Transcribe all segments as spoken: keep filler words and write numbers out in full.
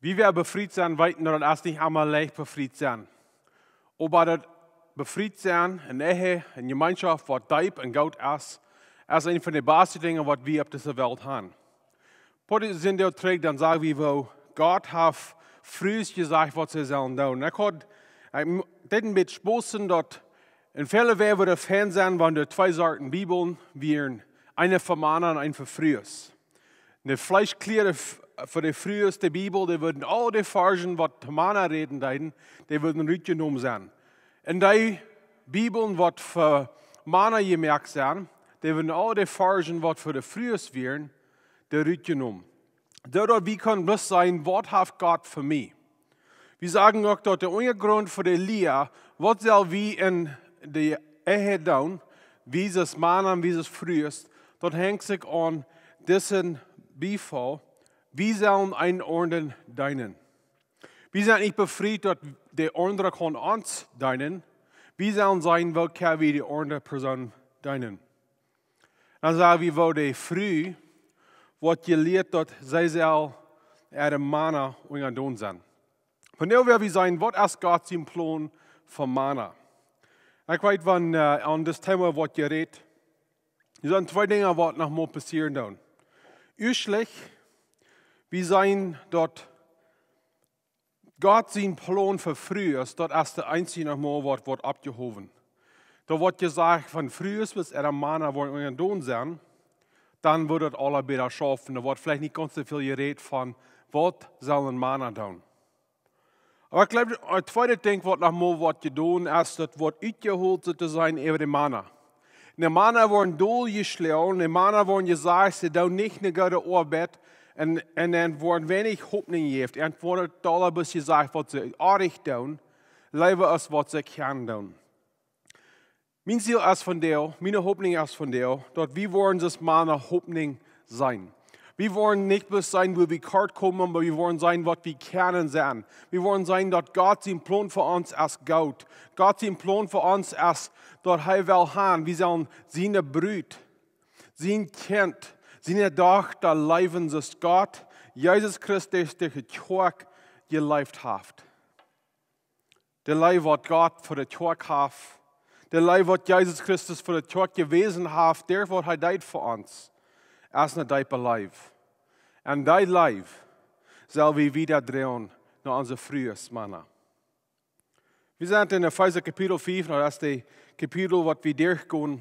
Wie, wäa befriet sent, weeten, daut et nich emma leicht befriet sent. Oba daut befriet sent, eene Ehe, eene Jemeenschoft, waut deep un goot es, es eent von de baste Dinja, waut wie opp dise Welt haben. Poa Sindach trigj, dan sagen wie, woo Gott haft Frues jesajcht, waut see sellen doonen. Ekj haud, ekj deed een bät spossen, daut en väle Wäaj wudd et fein sennen, wan doa twee Sorten Bibeln wieren, eene fa Mana un eene fa Frues. De Fleeschkjlieren fa de Frues, de Bibel, dee wudden aul de Varzen, waut to Mana räden deeden, dee wudden rutjenomen sennen. Un de Bibeln, waut fa Mana jemoakt sent, dee wudden aul de Varzen, waut fa de Frues wieren, dee rutjenomen. Doaderch wie kjennen bloos seenen, waut haft Gott fa mie. Wie sagen uk, daut de Unjagrunt fa de Lia, waut sell wie en de Ehe doonen, wie aus Mana un wie aus Frues, daut henjt sikj aun disen Befäl, wie sellen eenen aundren deenen. Wie sent nich befriet, daut de aundra kaun ons deenen. Wie sellen seenen, woo kjenn wie de aundre Persoon deenen. Dan sagen wie, woo de Fru woat jelieet, daut see sell äare Mana unjadon sennen. Vondoag well wie seenen, waut es Gott sien Plon fa Mana? Ekj weet, wan, äh, aun dit Thema woat jerät, doa sent twee Dinja, waut noch mol passieren doonen. Ieeschtlich, wie seenen, daut Gott sien Plon fa Frues, daut es de eensje noch mol, waut woat oppjehowen. Doa woat jesajcht, wan Frues bloos äare Mana woaren unjadon sennen, dan woat daut aula bäta schaufen. Doa woat veleicht nich gaunz soo väl jerät von, waut sellen Mana doonen. Oba ekj jleew, daut tweede Dinkj, waut noch mol woat jedonen, es daut woat utjehoolt, soo to sajen, äwa de Mana. De Mana woaren doljeschlonen, de Mana woaren jesajcht, see doonen nich eene goode Oabeit, un, un dan woat weinich Hopninj jejäft. Un woat dolla bloos jesajcht, waut see oajch doonen, leewa aus waut see kjennen doonen. Mien Ziel es vondoag, miene Hopninj es vondoag, daut wie woaren aus Mana Hopninj seenen. Wie woaren nich bloos seenen, wua wie kort komen, oba wie woaren seenen, waut wie kjennen sennen. Wie woaren seenen, daut Gott sien Plon fa ons es goot. Gott sien Plon fa ons es, daut hee well han, wie sellen siene Brut, sien Kjint, siene Dochta leewen, soo aus Gott Jesus Christus de Kjoakj jeleeft haft. De Leew, waut Gott fa de Kjoakj haft, de Leew, waut Jesus Christus fa de Kjoakj jewäsen haft, derch waut hee deed fa ons, es eene deepe Leew. Un dee Leew sell wie wiedadroagen no onse Frues, Mana. Wie sent en Efeesa Kapitel fief, nu, daut es de Kapitel, waut wie derchgonen.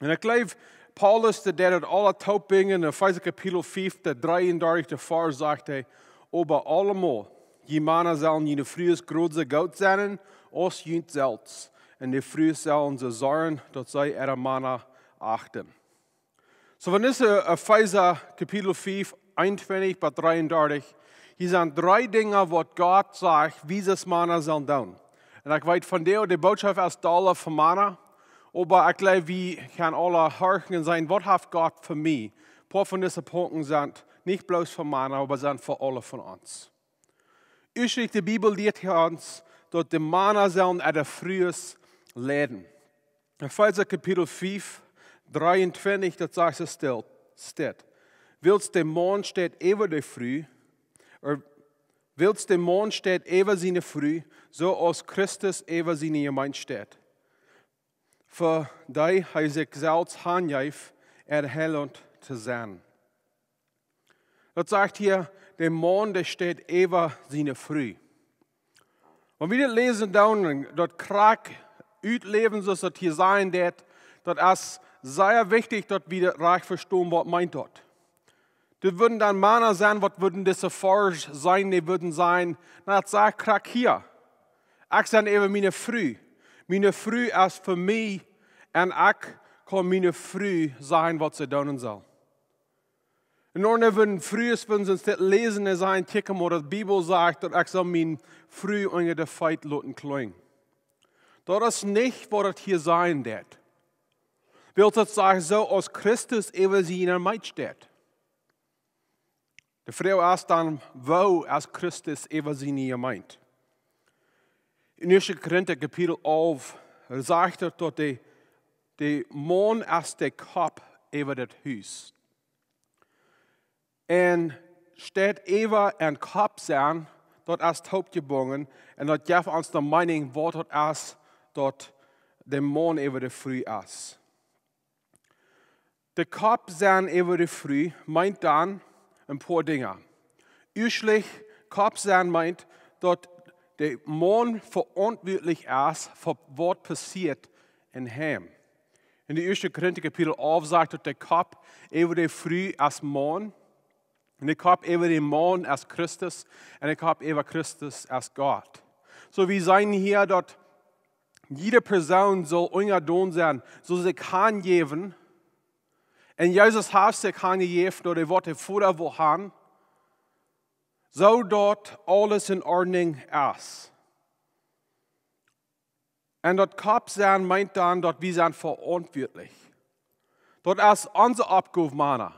Un ekj jleew, Paulus, dee deed daut aula toopbinjen. En Efeesa Kapitel fief, de dreeundartichste Varsch, sajcht hee: "Oba aulemol, jie Mana sellen june Frues krakjt soo goot sennen aus junt selfst. Un de Frues sellen soo sorjen, daut see äare Mana achten." Soo, von dise Efeesa Kapitel fief, eenuntwintich bat dreeundartich, hia sent dree Dinja, waut Gott sajcht, woo wie aus Mana sellen doonen. Un ekj weet, vondoag, de Bootschoft es dolla fa Mana, oba ekj jleew, wie kjennen aula horchen un sajen, waut haft Gott fa mie? Poa von dise Punkten sent nich bloos fa Mana, oba sent fa aule von ons. Ieeschtlich, de Bibel lieet hia ons, daut de Mana sellen äare Frues leiden. Efeesa Kapitel fief, dreeundartich, daut sajcht soo, steit: "Wiels de Maun steit äwa de Fru, ooda wiels de Maun steit äwa siene Fru, soo aus Christus äwa siene Jemeent steit, fa dee hee sikj selfst hanjeef, äa Heilaunt to sennen." Daut sajcht hia, de Maun, dee steit äwa siene Fru. Wan wie dit läsen doonen, daut krakjt utläwen, soo aus daut hia sajcht, daut, daut es sea wichtich, daut wie daut rajcht vestonen, waut meent daut. Dit wudden dan Mana sennen, waut wudden dise Varsch seenen, dee wudden sajen, nu, daut sajcht krakjt hia. Ekj sie äwa miene Fru. Miene Fru es fa mie, un ekj kaun miene Fru sajen, waut see doonen saul. Un dan, wan Frues, wan see dit läsen, dan sajen: "Kjikj mol, de Bibel sajcht, daut ekj saul miene Fru unja de Feet loten kjlinjen." Daut es nich, waut daut hia sajen deit. Wiels daut sajcht, soo aus Christus äwa siene Jemeent steit. De Froag es dan, woo es Christus äwa siene Jemeent? En Ieeschte Korinta Kapitel alf sajcht et, daut de, de Maun es de Kopp äwa daut Hus. Un steit äwa een Kopp sennen, daut es toopjebungen, un daut jeft ons de Meenunk, waut daut es, daut de Maun äwa de Fru es. De Kopp sennen äwa de Fru meent dan een poa Dinja. Ieeschtlich, Kopp sennen meent, daut de Maun veauntwuatlich es fa waut passieet em Heim. En de ieeschte Korinta Kapitel alf sajcht, daut de Kopp äwa de Fru es Maun, un de Kopp äwa de Maun es Christus, un de Kopp äwa Christus es Gott. Soo, wie seenen hia, daut jiede Persoon saul unjadon sennen, saul sikj hanjäwen. Un Jesus haft sikj hanjejäft, daut hee waut de Voda wull han, soo daut aules en Ordnunk es. Un daut Kopp sennen meent dan, daut wie sent veauntwuatlich. Daut es onse Oppgow, Mana.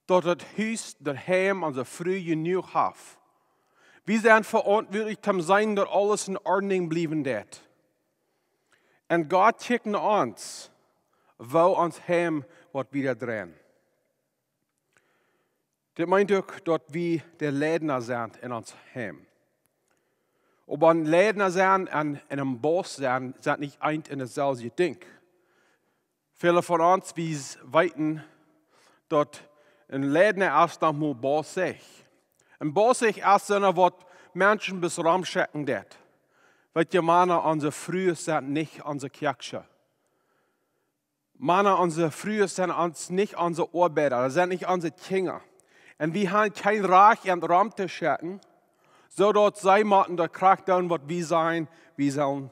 Daut daut Hus, daut Heim, onse Fru jenuach haft. Wie sent veauntwuatlich toom seenen, daut aules en Ordnunk bliewen deit. Un Gott kjikjt no ons, woo ons Heim woat wiedadreien. Dit meent uk, daut wie de Leida sent en ons Heim. Oba een Leida sennen un, un een Boss sennen, sent nich eent un daut selwje Dinkj. Väle von ons, wie s-, weeten, daut een Leida es dan mau bossich. Een bossich es eena, waut Menschen bloos romschekjen deit. Weet jie, Mana, onse Frues sent nich onse Kjäakjsche. Mana, onse Frues sent ons, nich onse Oabeida, daut sent nich onse Kjinja. Un wie haben kjeen Rajcht, an romtoschekjen, soo daut see motten daut krakjt doonen, waut wie sajen, wie sellen,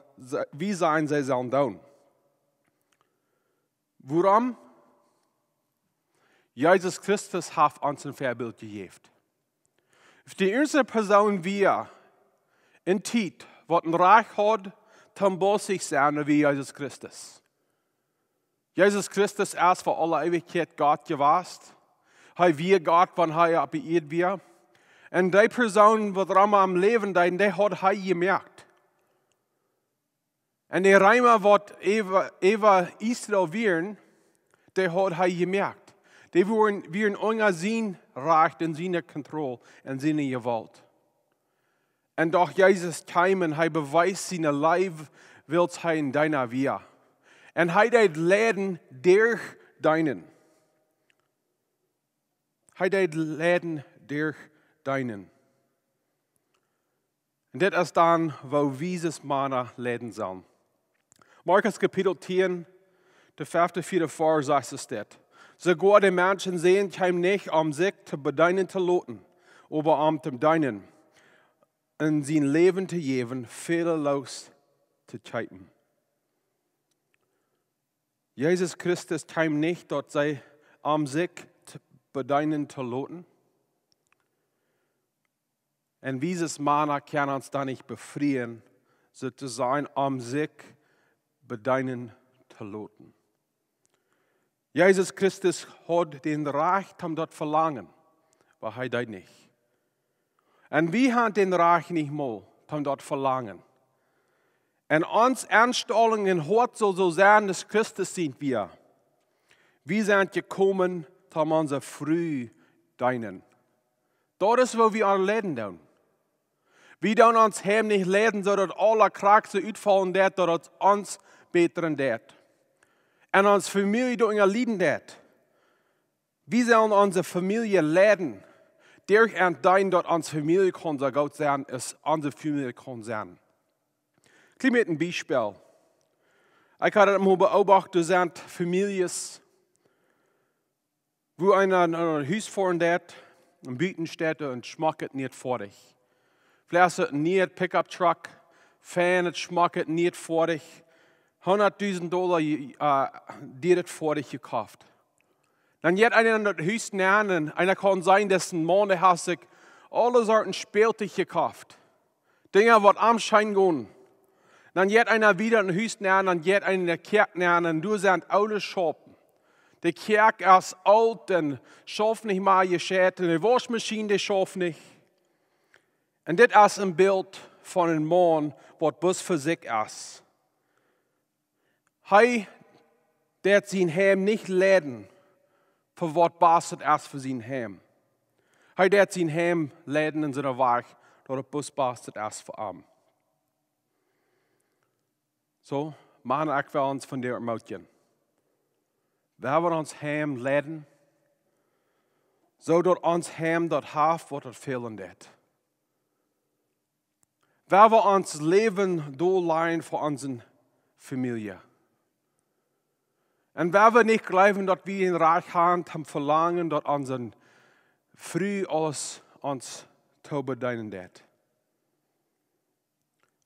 wie sajen, see sellen doonen. Wuarom? Jesus Christus haft ons een Väabilt jejäft. De eensje Persoon wia en Tiet, waut een Rajcht haud, toom bossich sennen, wia Jesus Christus. Jesus Christus es fa aule Eewichkjeit Gott jewast. Hee wia Gott, wan hee opp de Ieed wia. Un dee Persoon, waut rom am läwen deed, dee haud hee jemoakt. Un de Reema, waut äwa, äwa Israel wieren, dee haud hee jemoakt. Dee wieren, wieren unja sien Rajcht un siene Kontroll un siene Jewault. Un doch Jesus kjeem un hee bewiest siene Leew, wiels hee een Deena wia. Un hee deed leiden derch deenen. Hee deed leiden derch deenen. Un dit es dan, woo wie aus Mana leiden sellen. Markus Kapitel tieen, de fefte, vieede Varsch sajcht et dit: Soogoa de Menschensän kjeem nich, om sikj to bedeenen to loten, oba om to deenen un sien Läwen to jäwen, väle loos to kjeepen. Jesus Christus kjeem nich, daut see, om sikj to bedeenen to loten. Un wie aus Mana kjennen ons dan nich befrieen, soo to sennen, om sikj bedeenen to loten. Jesus Christus haud daut Rajcht, om daut velangen, oba hee deed nich. Un wie haben daut Rajcht nich mol, om daut velangen. Un ons Enstalunk un Hoat saul soo sennen, aus Christus sient wia. Wie sent jekomen, om onse Fru deenen. Daut es, woo wie ons leiden doonen. Wie doonen ons Heim nich leiden, soo daut aules krakjt soo utfaulen deit, daut et ons bätren deit. Un onse Famielje doa unja lieden deit. Wie sellen onse Famielje leiden, derch an deenen, daut onse Famielje kaun soo goot sennen, aus onse Famielje kaun sennen. Kjlien bät een Biespel. Ekj haud daut mol beoobacht, doa sent Famieljes, wua eena no een Hus foaren deit, un buten steit een schmocket niet foadich. Veleicht een niea Pickup Truck, fein, et schmocket niet foadich. Hundatdusent Dolla, äh, deit et foadich jekoft. Dan jeit eena en daut Hus nenn un eena kaun seenen, daut een Maun, dee haft sikj aule Sorten Spältich jekoft. Dinja, waut am scheen gonen. Dan jeit eena wada en daut Hus nenn, dan jeit eena en de Kjäakj nenn un doa sent oole Schaupen. De Kjäakj es oolt un schauft nich mea jescheit un de Wauschmaschien, dee schauft nich. Un dit es een Bilt von een Maun, waut bloos fa sikj es. Hee deit sien Heim nich leiden, fa waut baste es fa sien Heim. Hee deit sien Heim leiden en soon Wajch, daut et bloos bast es fa am. Soo, Mana, ekj well ons von die ermutigen. Wie woaren ons Heim leiden, soo daut ons Heim daut haft, waut et fälen deit. Wie woaren ons Läwen doa lajen fa onse Famielje. Un wie woaren nich jleewen, daut wie een Rajcht haben to velangen, daut onse Fru aules ons to bedeenen deit.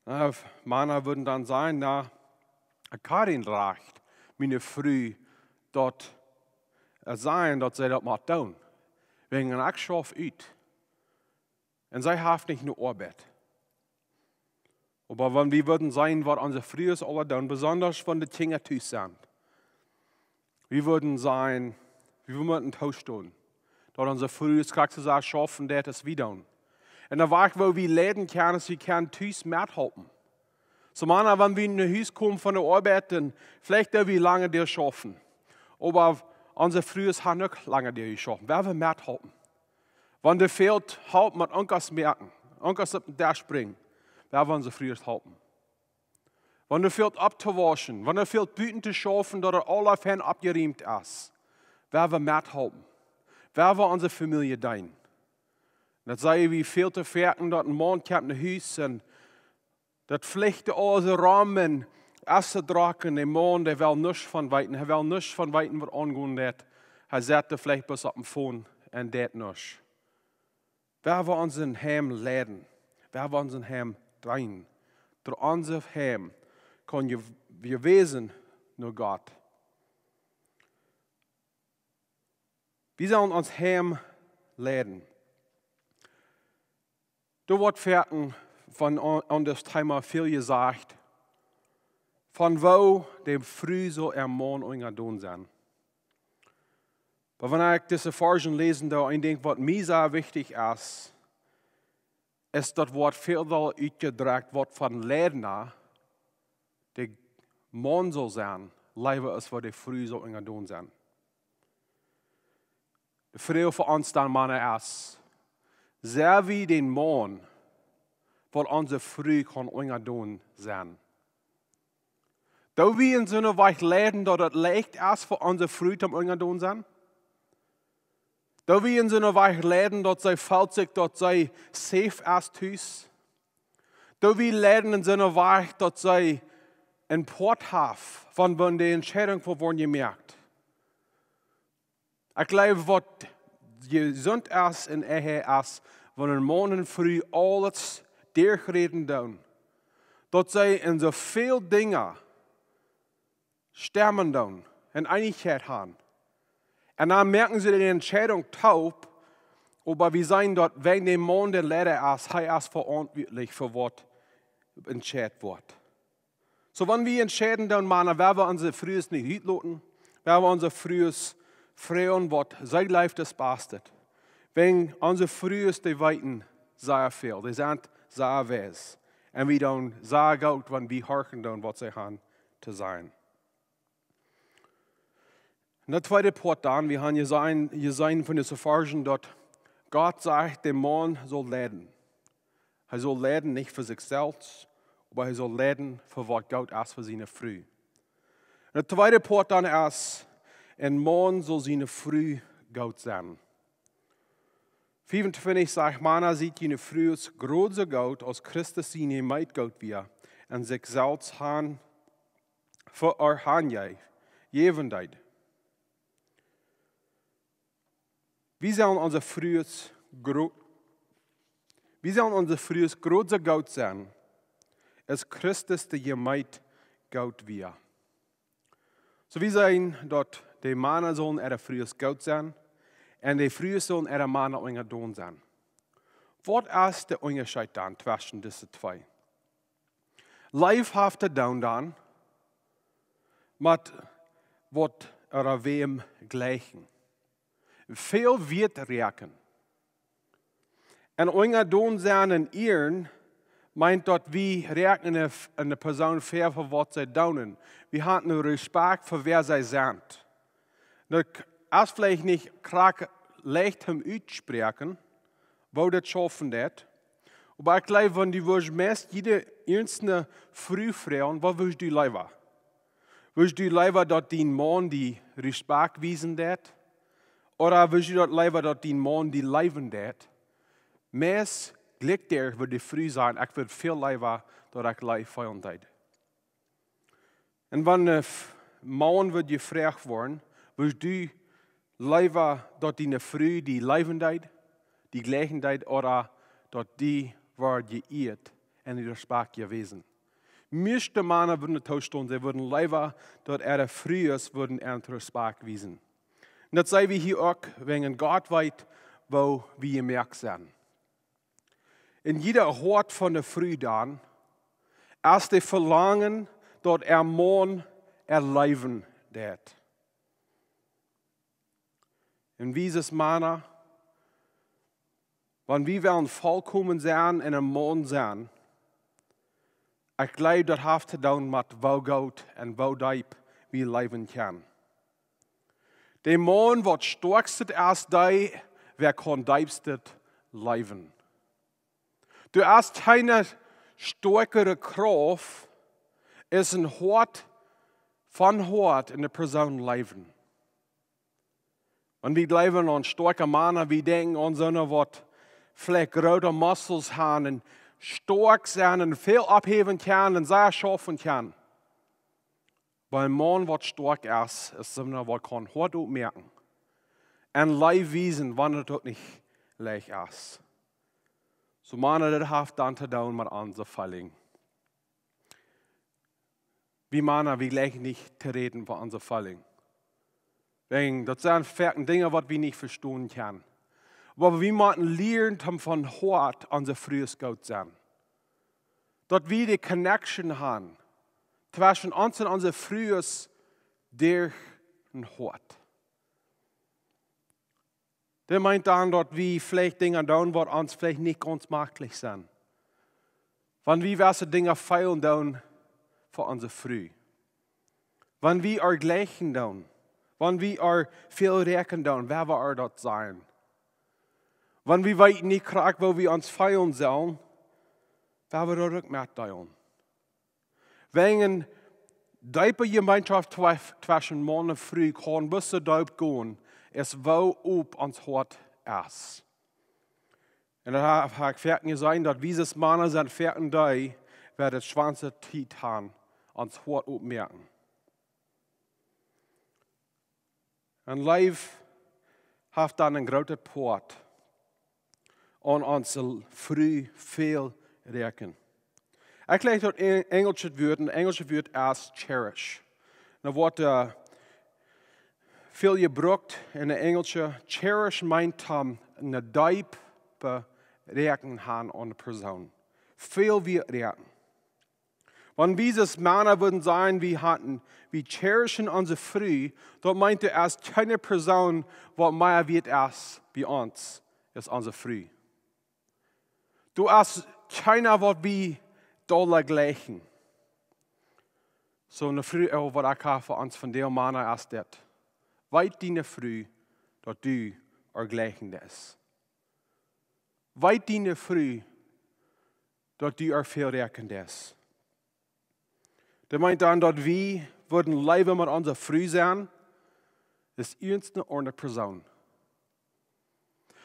Na, Mana wudden dan sajen: Na, ekj hab een Rajcht, miene Fru daut, äh, sajen, daut see daut mott doonen. Wäajen ekj schauf ut. Un see haft nich no Oabeit. Oba wan wie wudden seenen, waut onse Frues aula doonen, besonda wan de Kjinja tus sent, wie wudden seenen, wie wudden tostonen, daut onse Frues krakjt soo sea schaufen deit aus wie doonen. Un dan woa ekj, woo wie leiden kjennen, aus wie kjennen tus methalpen. Soo, Mana, wan wie no Hus komen von de Oabeit, dan veleicht doo wie langen Dach schaufen. Oba onse Frues haben uk langen Dach jeschauft. Wie woaren methalpen. Wan doa fält Help met Onkas moaken, Onkas opp dän Desch brinjen, wie woaren onse Frues halpen. Wan doa fält opptowauschen, wan doa fält buten to schaufen, daut et aula fein oppjerieemt es, wie woaren methalpen. Wie woaren onse Famielje deenen. Daut saj wie väl to foaken, daut een Maun kjemt no Hus un daut veleicht aule Rom es to drock, de Maun, dee well nuscht von weeten, hee well nuscht von weeten, waut aungonen deit. Hee sett veleicht bloos opp dän Phone un deit nuscht. Wie woaren onse Heim leiden, wie woaren onse Heim deenen. Derch onse Heim kaun je, je wiesen no Gott. Wie sellen ons Heim leiden. Doa woat foaken von aun, aun daut Thema väl jesajcht, von woo de Fru saul äa Maun unjadon sennen. Oba wan ekj dise Varsch läsen doo, een Dinkj, waut mie sea wichtich es, es daut woat väl dolla utjedrekjt, waut von Leiden de Maun saul sennen, leewa aus waut de Fru saul unjadon sennen. De Froag fa ons dan, Mana, es: Sent wie dän Maun, waut onse Fru kaun unjadon sennen? Doo wie en soon Wajch leiden, daut et leicht es fa onse Fru toom unjadon sennen? Doo wie en soon Wajch leiden, daut see felt sikj, daut see safe es tus? Doo wie leiden en soon Wajch, daut see een Poat haft, von wan de Entscheidunk fa woaren jemoakt? Ekj jleew, waut jesunt es en Ehe es, wan een Maun un Fru aules derchräden doonen, daut see en soo väl Dinja stemmen doonen un Eenichkjeit haben. Un dan moaken see de Entscheidunk toop, oba wie seenen daut, wan de Maun de Leida es, hee es veauntwuatlich fa waut entscheit woat. Soo, wan wie entscheiden doonen, Mana, woa wie onse Frues nich utloten, woa wie onse Frues froagen, waut see jleewen es bastet. Wäajen onse Frues, dee weeten sea väl, dee sent sea wies. Un wie doonen sea goot, wan wie horchen doonen, waut see haben to sajen. Un daut tweede Poat dan, wie haben jeseenen, jeseenen von dise Varschen, daut Gott sajcht, de Maun saul leiden. Hee saul leiden, nich fa sikj selfst, oba hee saul leiden fa waut goot es fa siene Fru. Un daut tweede Poat dan es, een Maun saul siene Fru goot sennen. Fiefuntwintich sajcht: Mana, siet june Frues krakjt soo goot, aus Christus siene Jemeent goot wia, un sikj selfst han, fa äa hanjäwen, jäwen deed. Wie sellen onse Frues krakjt, wie sellen onse Frues krakjt soo goot sennen, aus Christus de Jemeent goot wia. Soo, wie seenen daut de Mana sellen äare Frues goot sennen, un de Frues sellen äare Mana unjadon sennen. Waut es de Unjascheet dan tweschen dise twee? Leew haft to doonen dan met waut ooda wäm jlikjen. Väl wieet räakjnen. Un unjadon sennen un ieren meent daut wie räakjnen eene, eene Persoon väa fa waut see doonen. Wie haben Respakjt fa wäa see sent. Daut es veleicht nich krakjt leicht om uttospräakjen, woo daut schaufen deit. Oba ekj jleew, wan du wurscht meist jiede eensje Fru froagen: Waut wurscht du leewa? Wurscht du leewa, daut dien Maun die Respekt wiesen deit? Ooda wurscht du daut leewa, daut dien Maun die leewen deit? Meist jlikj dee, wudd de Fru sajen: Ekj wudd väl leewa, daut ekj leew feelen deed. Un wan een Maun wudd jefroacht woaren: Wurscht du leewa, daut diene Fru die leewen deed, die jleichen deed, ooda daut die wort jeieet un Respekt jewäsen? Mieeschte Mana wudden tostonen, see wudden leewa, daut äare Frues wudden an Respekt wiesen. Un daut seenen wie hia uk, wäajen Gott weet, woo wie jemoakt sent. En jieda Hoat von de Fru dan es daut Velangen, daut äa Maun äa leewen deit. Un wie aus Mana, wan wie wellen volkomen sennen en een Maun sennen, ekj jleew, daut haft to doonen met woo goot un woo deep wie leewen kjennen. De Maun, waut stoakjstet es, dee, wäa kaun deepstet leewen. Du hast kjeene stoakjere Krauft, es een Hoat von Hoat en de Persoon leewen. Wan wie jleewen aun stoakje Mana, wie denkjen aun soone, waut veleicht groote Muscles haben un stoakj sent un väl opphäwen kjennen un sea schaufen kjennen. Oba een Maun, waut stoakj es, es soona, waut kaun Hoat oppmoaken un Leew wiesen, wan et uk nich leicht es. Soo, Mana, daut haft dan to doonen met onse Feeling. Wie Mana, wie jleichen nich to räden von onse Feeling. Wäajen daut sent foaken Dinja, waut wie nich vestonen kjennen. Oba wie motten lieren, om von Hoat onse Frues goot sennen. Daut wie de connection haben tweschen ons un onse Frues derch een Hoat. Daut meent dan, daut wie veleicht Dinja doonen, waut ons veleicht nich gaunz maklich sent. Wan wie wesse Dinja feelen doonen fa onse Fru. Wan wie äa jleichen doonen. Wan wie äa väl räakjnen doonen, woo wie äa daut sajen. Wan wie weeten nich krakjt, woo wie ons feelen sellen, woo wie daut uk metdeelen. Wäajen deepe Jemeenschoft twe-, tweschen Maun un Fru kaun bloos soo deep gonen, es woo op ons Hoat es. Un daut ha-, hab ekj foaken jeseenen, daut wie aus Mana sent foaken dee, wäa daut schwoaste Tiet haben, ons Hoat opmoaken. Un Leew haft dan een grootet Poat aun onse Fru väl räakjnen. Ekj jleich daut en-, enjelsche Wuat, een enjelsche Wuat es cherish. Daut woat, äh, väl jebrukt en de enjelsche. Cherish meent, ähm, een deepe Räakjnen haben aun de Persoon. Väl Wieet räakjnen. Wan wie aus Mana wudden sajen, wie hauden, wie cherishen onse Fru, daut meent, doa es kjeene Persoon, waut mea wieet es bie ons, es onse Fru. Doa es kjeena, waut wie dolla jleichen. Soo, eene Fru, äh, waut ekj hab fa ons vondoag, Mana, es dit. Weet diene Fru, daut du äa jleichen deist. Weet diene Fru, daut du äa väl räakjnen deist. Daut meent dan, daut wie wudden leewa met onse Fru sennen, aus irjent eene aundre Persoon.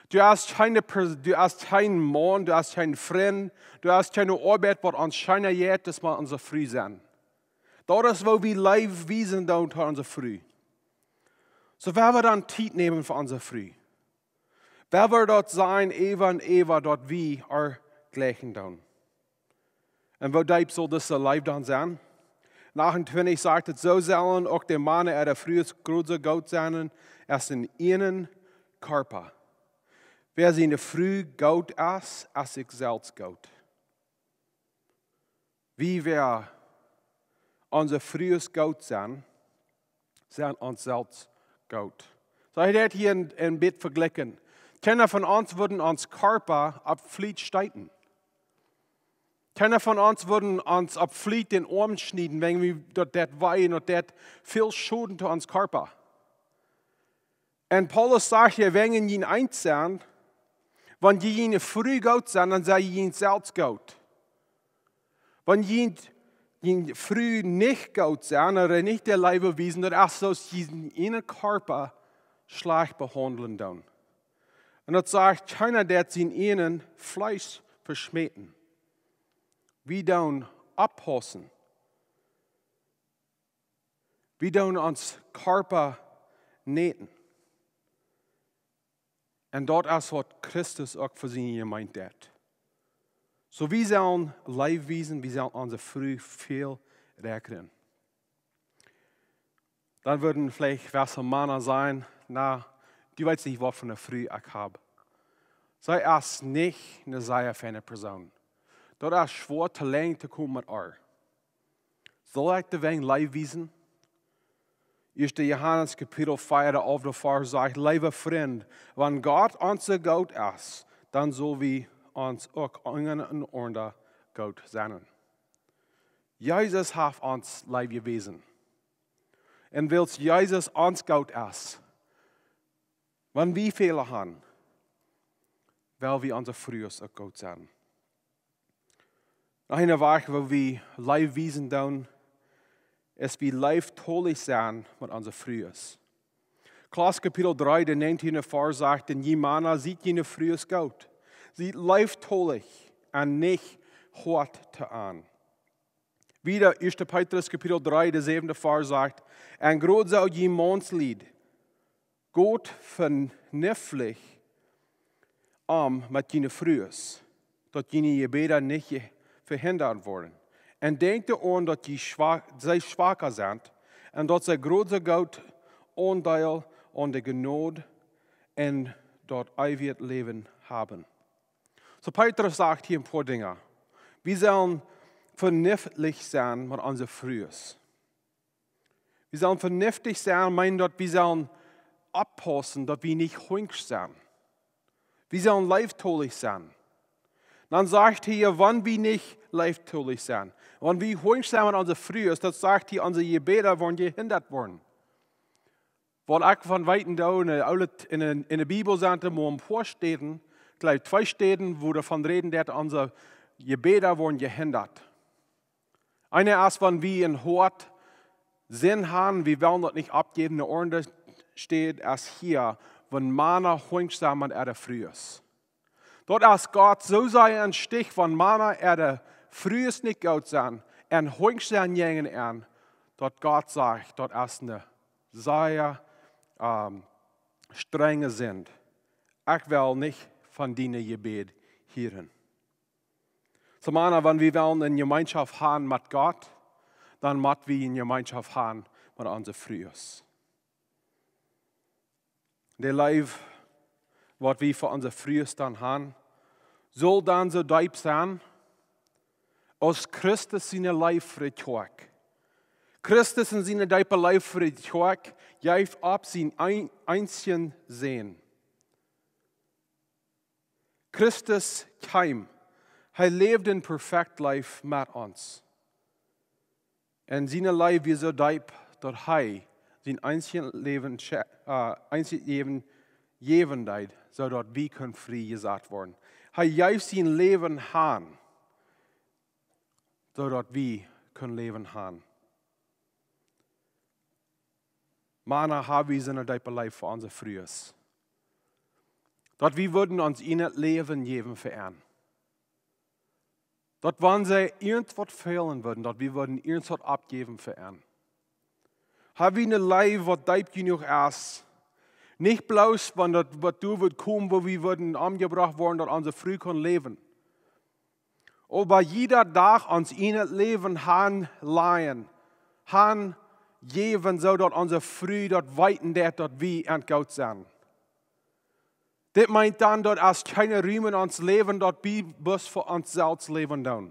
Du hast kjeene Per-, du hast kjeen Maun, du hast kjeen Frint, du hast kjeene Oabeit, waut ons scheena jeit, aus met onse Fru sennen. Daut es, woo wie Leew wiesen doonen to onse Fru. Soo, woo wie dan Tiet nämen fa onse Fru. Woo wie daut sajen, äwa un äwa, daut wie äa jleichen doonen. Un woo deep saul dise Leew dan sennen? En achtuntwintich sajcht et: "Soo sellen uk de Mana äare Frues soo goot sennen aus äa ieejna Kjarpa. Wäa siene Fru goot es, es sikj selfst goot." Wie wäa onse Frues goot sent, sent ons selfst goot. Soo, hee deit hia een, een bät vejlikjen. Kjeena von ons wudden ons Kjarpa opp Fliet steeten. Kjeena von ons wudden ons opp Fliet dän Oarm schnieden, wäajen wie daut, daut wee un daut deit väl Schoden to ons Kjarpa. Un Paulus sajcht hia, wäajen jie eent sent, Wan jie june Fru goot sent, dan sent jie junt selfst goot. Wan jie june Fru nich goot sent, ooda nich de Leew wiesen, daut es soo aus jie äaren Kjarpa schlajcht behaundlen doonen. Un daut sajcht, kjeena deit sien eejen Fleesch veschmäten. Wie doonen oppaussen. Wie doonen ons Kjarpa näten. Un daut es waut Christus uk fa siene Jemeent deed. Soo, wie sellen Leew wiesen, wie sellen onse Fru väl räakjnen. Dan wudden veleicht jewesse Mana sajen: "Na, du weetst nich, waut fa eene Fru ekj hab. See es nich eene sea feine Persoon. Daut es schwoa, to lang to komen met äa. Saul ekj doawäajen Leew wiesen?" Ieeschte Johanes Kapitel vea, de alfte Varsch sajcht: "Leewe Frind, wan Gott ons soo goot es, dan sell wie ons uk unjarenaunda goot sennen." Jesus haft ons Leew jewäsen. Un wiels Jesus ons goot es, wan wie Fäla haben, well wie onse Frues uk goot sennen. Noch een Wajch, woo wie Leew wiesen doonen, es, wie leeftolich sennen met onse Frues. Kolossa Kapitel dree, de näajentieende Varsch sajcht: "Un jie Mana, siet june Frues goot. Siet leeftolich un nich hoat to an." Wieda, ieeschte Petrus Kapitel dree, de säwende Varsch sajcht: "Un jrod soo jie Maunslied, got venienftich om met june Frues, daut june Jebäda nich je-, vehindat woaren. Un denkjt doaraun, daut jie schwa-, see schwaka sent, un daut see jrod soo goot Aundeel aun de Jnod un daut eewje Läwen haben." Soo, Petrus sajcht hia een poa Dinja. Wie sellen venienftich sennen met onse Frues. Wie sellen venienftich sennen, meent, daut wie sellen oppaussen, daut wie nich hunjsch sennen. Wie sellen leeftolich sennen. Dan sajcht hee, wan wie nich leeftolich sennen, wan wie hunjsch sennen met onse Frues, daut sajcht hee, onse Jebäda woaren vehindat woaren. Waut ekj von weeten doo, enne oole, enne, enne Bibel sent mau een poa Städen, jlikj twee Städen, wua doavon räden, daut onse Jebäda woaren vehindat. Eene es, wan wie een Hoat Sind haben, wie wellen daut nich aufjäwen, de aundre Städ es hia, wan Mana hunjsch sent met äare Frues. Daut es Gott soo sea een Stich, wan Mana äare Frues nich goot sent un hunjsch sent jäajen an, daut Gott sajcht, daut es eene sea, ähm, strenje Sind. Ekj well nich von diene Jebäd hieren. Soo, Mana, wan wie wellen eene Jemeenschoft haben met Gott, dan mott wie eene Jemeenschoft haben met onse Frues. De Leew, waut wie fa onse Frues dan haben, saul dan soo deep sennen, aus Christus siene Leew fa de Kjoakj. Christus en siene deepe Leew fa de Kjoakj jeef opp sienen een-, eensjen Sän. Christus kjeem. Hee läwd een perfekjt Läwen met ons. Un siene Leew wia soo deep, daut hee sien eensjet Läwen, sche-, äh, eensjet Läwen jäwen deed, soo daut wie kunnen frie jesat woaren. Hee jeef sien Läwen han, soo daut wie kunnen Läwen han. Mana, ha wie soone deepe Leew fa onse Frues, daut wie wudden ons ieejnet Läwen jäwen fa an. Daut wan see irjentwaut fälen wudden, daut wie wudden irjentwaut aufjäwen fa an. Ha wie eene Leew, waut deep jenuach es, nich bloos wan daut, waut doa wudd komen, wua wie wudden omjebrocht woaren, daut onse Fru kunn läwen. Oba jieda Dach ons ieejnet Läwen han lajen, han jäwen, soo daut onse Fru daut weeten deit, daut wie an goot sent. Dit meent dan, daut es kjeen Rum en ons Läwen, daut wie bloos fa ons selfst läwen doonen.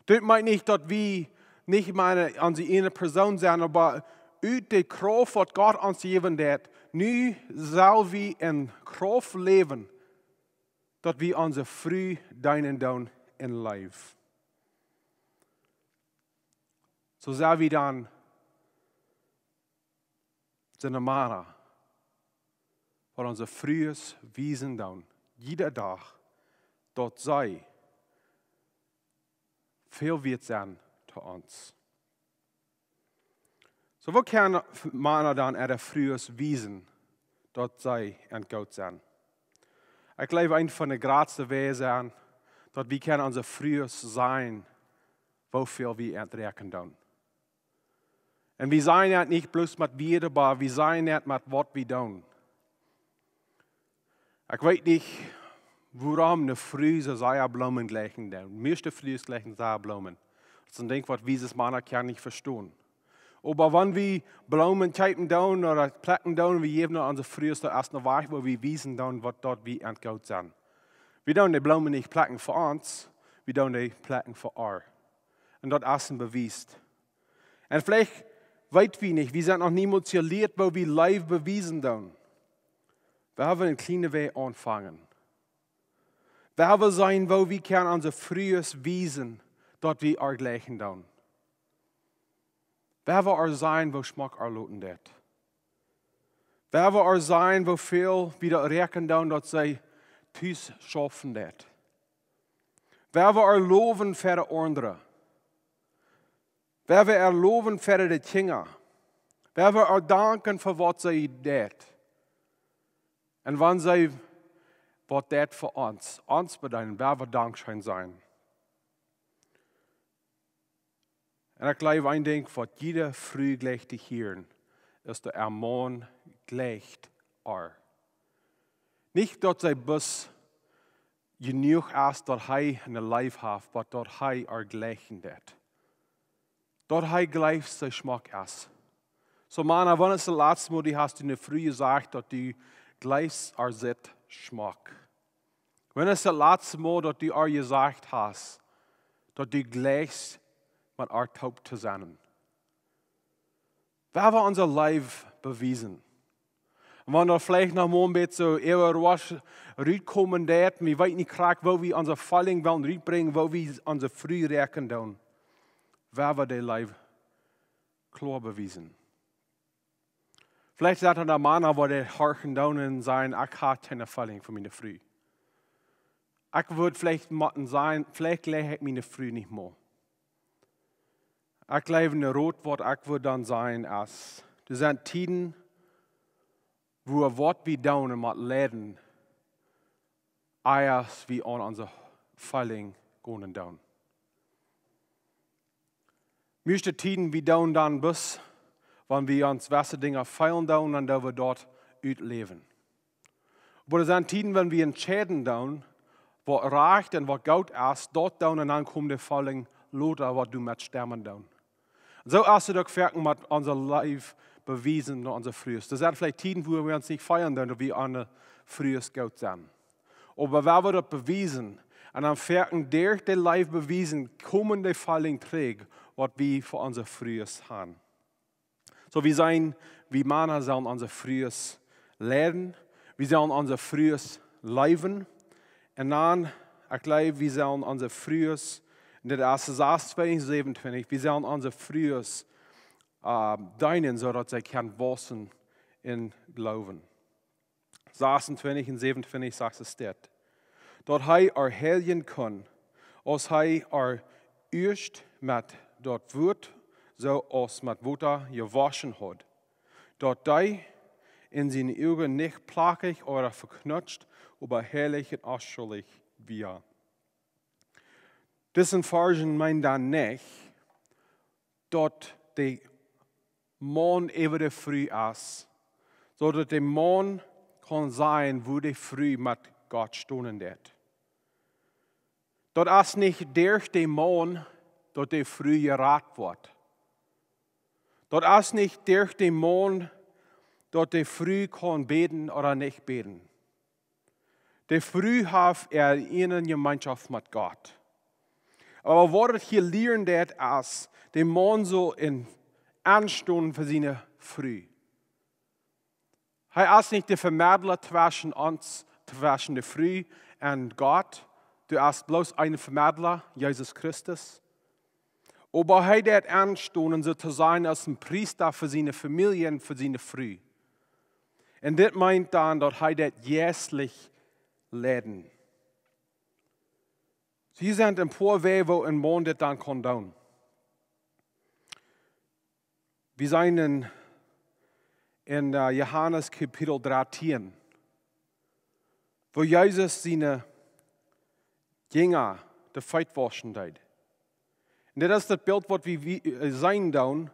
Dit meent nich, daut wie nich mea onse ieejne Persoon sent, oba ut de Krauft, waut Gott ons jäwen deit, nu sell wie en Krauft läwen, daut wie onse Fru deenen doonen en Leew. Soo sell wie dan soone Mana, waut onse Frues wiesen doonen, jieda Dach, daut see väl wieet sent to ons. Soo, woo kjennen Mana dan äare Frues wiesen, daut see an goot sent? Ekj jleew, eent von de jratste Wäaj es, daut wie kjennen onse Frues sajen, woo väl wie an räakjnen doonen. Un wie sajen daut nich bloos met Wieed, oba wie sajen daut met waut wie doonen. Ekj weet nich, wuarom eene Fru soo sea Bloomen jleichen deit. Mieeschte Frues jleichen sea Bloomen. Daut es een Dinkj, waut wie aus Mana kjennen nich vestonen. Oba wan wie Bloomen kjeepen doonen ooda plekjen doonen, wie jäwen onse Frues, daut es een Wajch, woo wie wiesen doonen, waut daut wie an goot sent. Wie doonen de Bloomen nich plekjen fa ons, wie doonen dee plekjen fa äa. Un daut es een Bewies. Un veleicht weet wie nich, wie sent noch niemols jelieet, woo wie Leew bewiesen doonen. Wie haben eene kjliene Wäaj aunfangen. Wie haben seenen, woo wie kjennen onse Frues wiesen, daut wie äa jleichen doonen. Wie haben äa seenen, woo schmock äa loten deit. Wie haben äa seenen, woo väl wie daut räakjnen doonen, daut see tus schaufen deit. Wie haben äa lowen fa de aundre. Wie haben äa lowen fa de Kjinja. Wie haben äa danken fa waut see deit. Un wan see waut deit fa ons, ons bedeenen, wie haben dankscheen sennen. Un ekj jleew, een Dinkj, waut jiede Fru jleicht to hieren, es, daut äa Maun jleicht äa. Nich daut see bloos jenuach es, daut hee ne Leew haft, oba daut hee äa jleichen deit. Daut hee jleeft, see schmock es. Soo, Mana, wan es daut latste Mol, du hast eene Fru jesajcht, daut du jleefst, äa sitt schmock? Wan es daut latste Mol, daut du äa jesajcht hast, daut du jleichst, met äa toop to sennen? Wie haben onse Leew bewiesen. Un wan daut veleicht noch mol een bät soo äwa ons rutkomen deit, wie weeten nich krakjt, woo wie onse Feeling wellen rutbrinjen, woo wie onse Fru räakjnen doonen. Wie haben de Leew kloa bewiesen. Veleicht sent doa Mana, waut daut horchen doonen un sajen: "Ekj hab kjeene Feeling fa miene Fru." Ekj wudd veleicht motten sajen, veleicht jleich ekj miene Fru nich mea. Ekj jleew, een Rot, waut ekj wudd dan sajen, es, doa sent Tieden, wua waut wie doonen un waut leiden, ea wie aun onse Feeling gonen doonen. Mieeschte Tieden, wie doonen dan bloos, wan wie ons jewesse Dinja feelen doonen, dan doo wie daut utläwen. Oba doa sent Tieden, wan wie entscheiden doonen, waut rajcht un waut goot es, daut doonen, un dan kjemt de Feeling lota, waut doamet stemmen doonen. Un soo es daut uk foaken met onse Leew bewiesen no onse Frues. Doa sent veleicht Tieden, wua wie ons nich feelen doonen, daut wie aun de Frues goot sent. Oba wan wie daut bewiesen, un dan foaken derch de Leew bewiesen, komen de Feeling trigj, waut wie fa onse Frues haben. Soo, wie sent, wie Mana sellen onse Frues leiden, wie sellen onse Frues leewen. Un dan, ekj jleew, wie sellen onse Frues, un dit es sasuntwintich, säwenuntwintich, wie sellen onse Frues, äh, deenen, soo daut see kjennen wausen em Gloowen. Sasuntwintich un säwenuntwintich sajcht et dit: "Daut hee äa heiljen kunn, aus hee äa ieescht met daut Wuat, soo aus met Wota jewoschen haud, daut dee en siene Uagen nich plakjich ooda veknutscht, oba heilich un onschuldich wia." Dise Varsch meent dan nich, daut de Maun äwa de Fru es, soo daut de Maun kaun seenen, woo de Fru met Gott stonen deit. Daut es nich derch de Maun, daut de Fru jerat woat. Daut es nich derch de Maun, daut de Fru kaun bäden ooda nich bäden. De Fru haft äare ieejne Jemeenschoft met Gott. Oba waut et hia lieren deit, es, de Maun saul en, enstonen fa siene Fru. Hee es nich de Vemedla tweschen ons, tweschen de Fru un Gott. Doa es bloos een Vemedla, Jesus Christus. Oba hee deit enstonen, soo to sennen aus een Priesta fa siene Famielje un fa siene Fru. Un dit meent dan, daut hee deit jeistlich leiden. Hia sent een poa Wäaj, woo een Maun dit dan kaun doonen. Wie seenen en, en, äh, Johanes Kapitel dartieen, woo Jesus siene Jinja de Feet wauschen deed. Un dit es daut Bilt, waut wie, wie, äh, seenen doonen.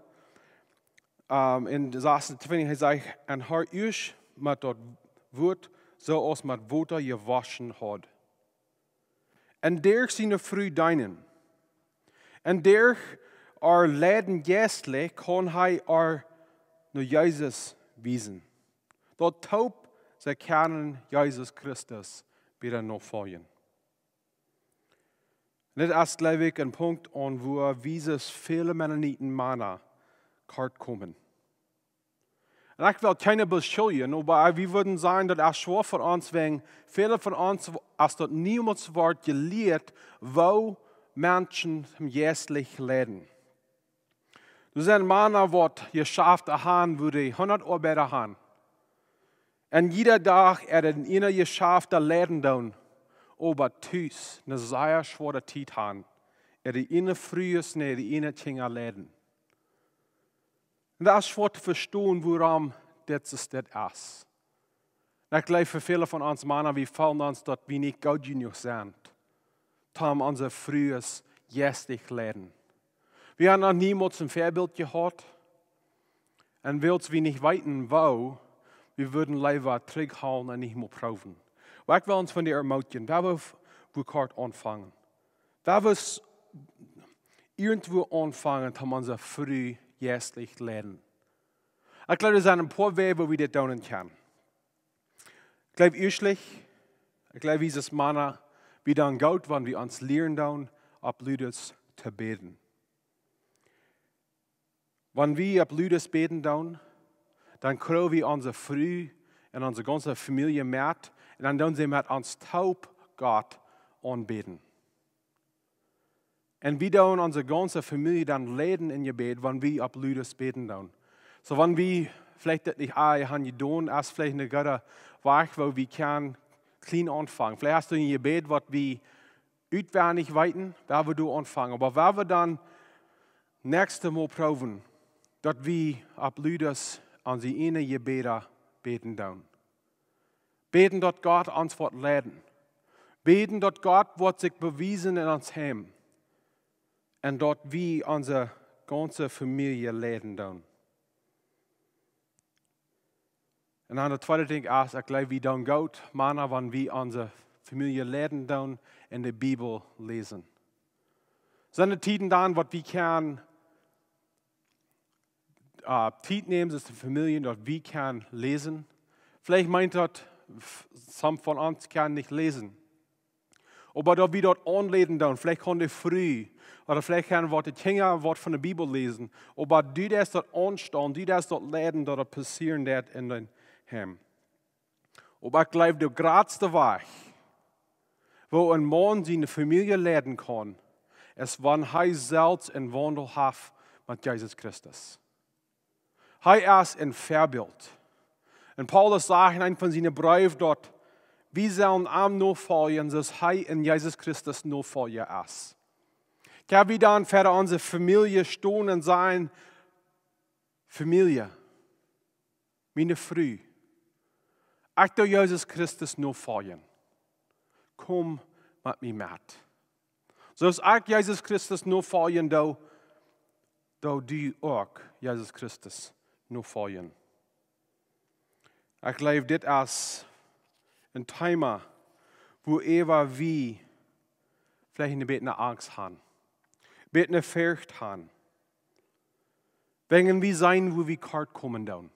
Ähm, en sasuntwintich, hee sajcht: "En hee es met daut Wuat, soo aus met Wota jewauschen haud." En derch siene Fru deenen. En derch äa leiden jeistlich kaun hee äa no Jesus wiesen. Daut toop see kjennen Jesus Christus wada nofoljen. Un dit es, jleew ekj, een Punkt aun wua wie soo väle Mennoniten Mana kort komen. Un ekj well kjeene beschuldjen, oba wie wudden sajen, daut es schwoa fa ons, wäajen väle von ons, aus daut niemols woat jelieet, woo Menschen jeistlich leiden. Doa sent Mana, waut Jeschafta han, wua dee hundat Oabeida han. Un jieda Dach äa eenet Jeschafta leiden doonen, oba tus ne sea schwoare Tiet han, äare ieejne Frues, äare ieejne Kjinja leiden. Un daut es schwoa to vestonen, wuarom dit soo es. Un ekj jleew, fa väle von ons Mana, wie feelen ons, daut wie nich goot jenuach sent, om onse Frues jeistlich leiden. Wie haben noch niemols een Väabilt jehaut. Un wiels wie nich weeten, woo, wie wudden leewa trigjhoolen un nich mol proowen. Oba ekj well ons von dee ermutigen, wie wellen f-, wua kort aunfangen. Wie wellen s-, irjentwua aunfangen, om onse Fru jeistlich leiden. Ekj jleew, doa sent een poa Wäaj, woo wie dit doonen kjennen. Ekj jleew, ieeschtlich, ekj jleew, wie aus Mana, wie doonen goot, wan wie ons lieren doonen, opp ludes to bäden. Wan wie opp ludes bäden doonen, dan kjrieen wie onse Fru un onse gaunze Famielje met, un dan doonen see met ons toop Gott aunbäden. Un wie doonen onse gaunze Famielje dan leiden em Jebäd, wan wie opp ludes bäden doonen. Soo, wan wie veleicht daut nich aul han jedonen, es veleicht een gooda Wajch, woo wie kjennen kjlien aunfangen. Veleicht hast du een Jebäd, waut wie utwendich weeten, wua wie doa aunfangen. Oba wua wie dan näakjstet Mol proowen, daut wie opp ludes onse ieejne Jebäda bäden doonen. Bäden, daut Gott ons woat leiden. Bäden, daut Gott woat sikj bewiesen en ons Heim. Un daut wie onse gaunze Famielje leiden doonen. Un dan daut tweede Dinkj es, ekj jleew, wie doonen goot, Mana, wan wie onse Famielje leiden doonen un de Bibel läsen. Sent doa Tieden dan, waut wie kjennen, äh, Tiet nämen, soo aus Famielje, daut wie kjennen läsen? Veleicht meent daut, f-, some von ons kjennen nich läsen. Oba daut wie daut aunleiden doonen, veleicht kaun de Fru, ooda veleicht kjennen waut de Kjinja waut von de Bibel läsen. Oba du deist daut aunstalen, du deist daut leiden, daut daut passieren deit en dien Heim. Oba ekj jleew, de jratste Wajch, woo een Maun siene Famielje leiden kaun, es wan hee selfst een Waundel haft met Jesus Christus. Hee es een Väabilt. Un Paulus sajcht en eenen von siene Breew, daut wie sellen am nofoljen, soo aus hee en Jesus Christus Nofolja es. Kjenn wie dan ver onse Famielje stonen un sajen: "Famielje, miene Fru, ekj doo Jesus Christus nofoljen. Kom met mie met. Soo aus ekj Jesus Christus nofoljen doo, doo du uk Jesus Christus nofoljen." Ekj jleew, dit es een Thema, wua wie veleicht een bät Angst han, bät Forcht han, wäajen wie seenen, wua wie kort komen doonen.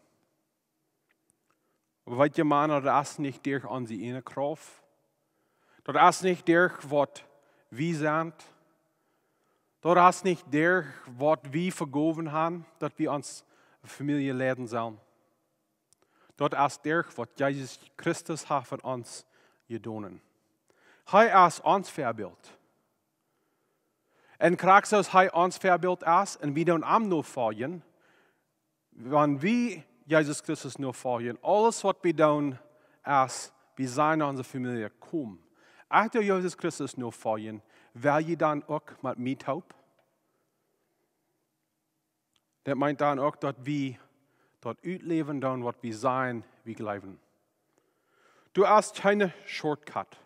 Oba weet jie, Mana, daut es nich derch onse ieejne Krauft. Daut es nich derch waut wie sent. Daut es nich derch waut wie vegowen han, daut wie onse Famielje leiden sellen. Daut es derch waut Jesus Christus haft fa ons jedonen. Hee es ons Väabilt. Un krakjt soo aus hee ons Väabilt es, un wie doonen am nofoljen, wan wie Jesus Christus nofoljen, aules waut wie doonen es Wie sajen onse Famielje: "Komm, aus du Jesus Christus nofoljen, well jie dan uk met mie toop?" Daut meent dan uk, daut wie daut utläwen doonen, waut wie sajen, wie jleewen. Du hast kjeene Shortcut.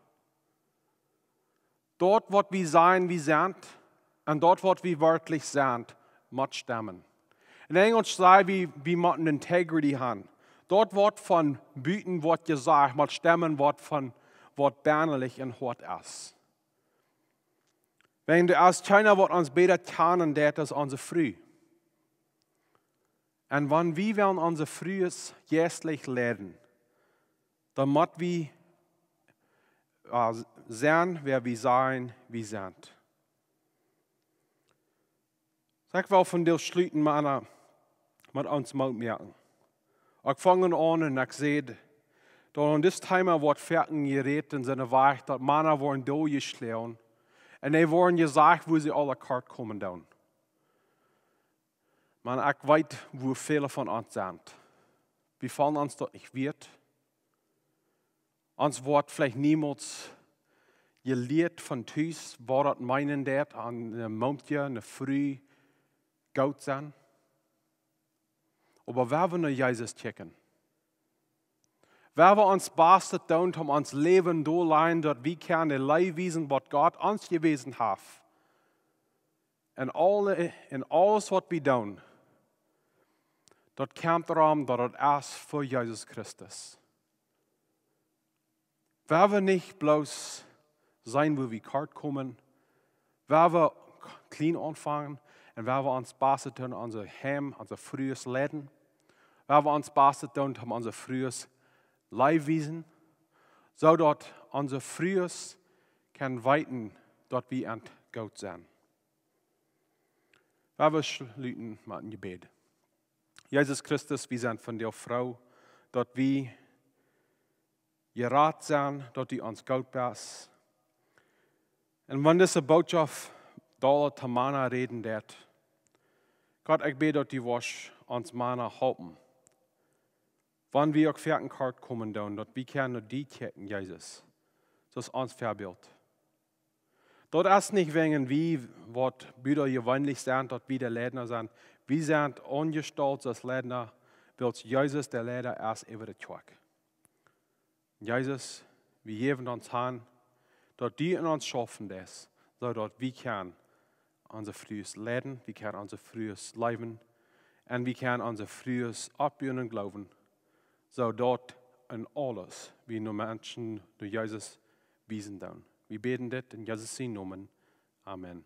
Daut, waut wie sajen, wie sent, un daut, waut wie werkjlich sent, mott stemmen. En Enjlisch saj wie, wie motten integrity haben. Daut, waut von buten woat jesajcht, mott stemmen, waut von, waut bennalich em Hoat es. Wan du, aus kjeena, waut ons bäta kjanen deit aus onse Fru. Un wan wie wellen onse Frues jeistlich leiden, dan mott wie, äh, sennen, wäa wie sajen, wie sent. Soo, ekj well vondoag schluten met, met ons Moot moaken. Ekj fung aun un ekj säd, daut aun dit Thema woat foaken jerät en soone Wies, daut Mana woaren doa jeschlonen. Un dee woaren jesajcht, woo see aule kort komen doonen. Oba ekj weet, woo väle von ons sent. Wie feelen ons daut nich wieet. Ons woat veleicht niemols jelieet von Tus, waut daut meenen deit, aun een Maun, eene Fru goot sennen. Oba wan wie no Jesus kjikjen, wan wie ons Bastet doonen, om ons Läwen doa to lajen, daut wie kjennen de Leew wiesen, waut Gott ons jewäsen haft. En aule, en aules, waut wie doonen, daut kjemt doarom, daut et es fa Jesus Christus. Wan wie nich bloos seenen, woo wie kort komen, wan wie kjlien aunfangen un wan wie ons Bastet doonen, onse Heim, onse Frues leiden, wan wie ons Bastet doonen, om onse Frues Leew wiesen, soo daut onse Frues kjennen weeten, daut wie aun goot sent. Wan wie schluten met een Jebäd. Jesus Christus, wie sent vondoag froo, daut wie jerat sent, daut du ons goot best. Un wan dise Botschaft doa to Mana räden deit, Gott, ekj bäd, daut du woascht ons Mana halpen. Wan wie uk foaken kort komen doonen, daut wie kjennen no die kjikjen, Jesus, soo aus ons Väabilt. Daut es nich wäajen wie, waut wie doa jeweenlich sent, daut wie de Leida sent. Wie sent aunjestalt aus Leida, wiels Jesus de Leida es äwa de Kjoakj. Jesus, wie jäwen ons aun, daut du en ons schaufen deist, soo daut wie kjennen onse Frues leiden, wie kjennen onse Frues leewen, un wie kjennen onse Frues oppbuen em Gloowen, soo daut en aules wie no Menschen no Jesus wiesen doonen. Wie bäden dit en Jesus sienen Nomen. Amen.